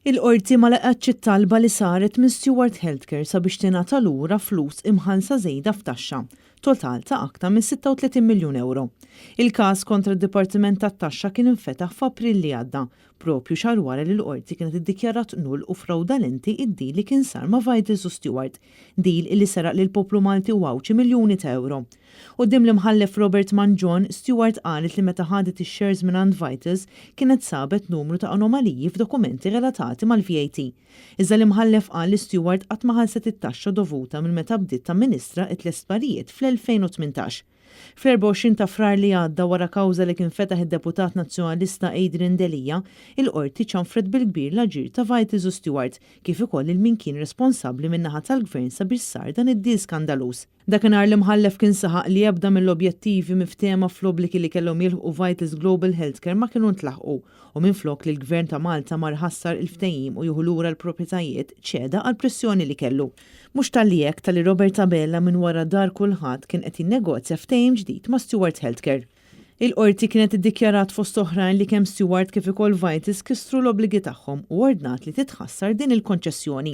Il-Qorti ma laqgħetx it-talba li saret minn Steward Healthcare sabiex tingħata lura flus imħallsa żejda f'taxxa, total ta' aktar minn 36 miljun ewro. Il-każ kontra d-Dipartiment tat-Taxxa kien infetaħ f'April li għadda, propju xahar wara li l-Qorti kienet iddikjarat null u frawdalenti id-deal li kien sar ma' Vitals u Steward, deal illi seraq lill-poplu Malti u Għawdxi miljuni ta' ewro. Quddiem l-Imħallef Robert Mangion, Steward qalet li meta ħadet ix-shares mingħand Vitals kienet sabet numru ta' anomaliji f'dokumenti relatati mal-VAT. Iżda l-Imħallef qal li Steward qatt ma ħallset it-taxxa dovuta minn meta bdiet tamministra t-tliet sptarijiet fl-2018. Fl-24 ta' Frar li għadda wara kawża li kien fetaħ id-Deputat Nazzjonalista Adrian Delia, il-Qorti ċanfret bil-kbir l-aġir ta' Vitals u Steward kif ukoll lil min kien responsabbli min-naħa tal-Gvern sabiex sar dan id-deal skandaluż. Dakinhar l-Imħallef kien saħaq li ebda mill-objettivi miftehma fl-obbligi li kellhom jilħqu Vitals Global Healthcare ma kienu ntlaħqu u minflok li l-Gvern ta' Malta mar ħassar il-ftehim u jieħu lura l-proprjetajiet ċeda għall-pressjoni li kellu. Mhux talli hekk talli Robert Abela minn wara dar kulħadd kien qed jinnegozja ftehim ġdid ma' Steward Healthcare. Il-Qorti kienet iddikjarat fost oħrajn li kemm Steward kif ukoll Vitals kisru l-obbligi tagħhom u ordnat li titħassar din il-konċessjoni.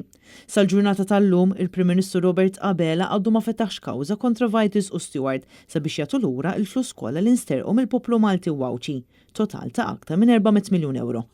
Sal-ġurnata tal-lum, il-Prim Ministru Robert Abela għadu ma fetaħx kawża kontra Vitals u Steward sabiex jagħtu lura l-flus kollha li nsterqu mill-poplu Malti u Għawdxi, total ta' aktar minn 400 miljun ewro.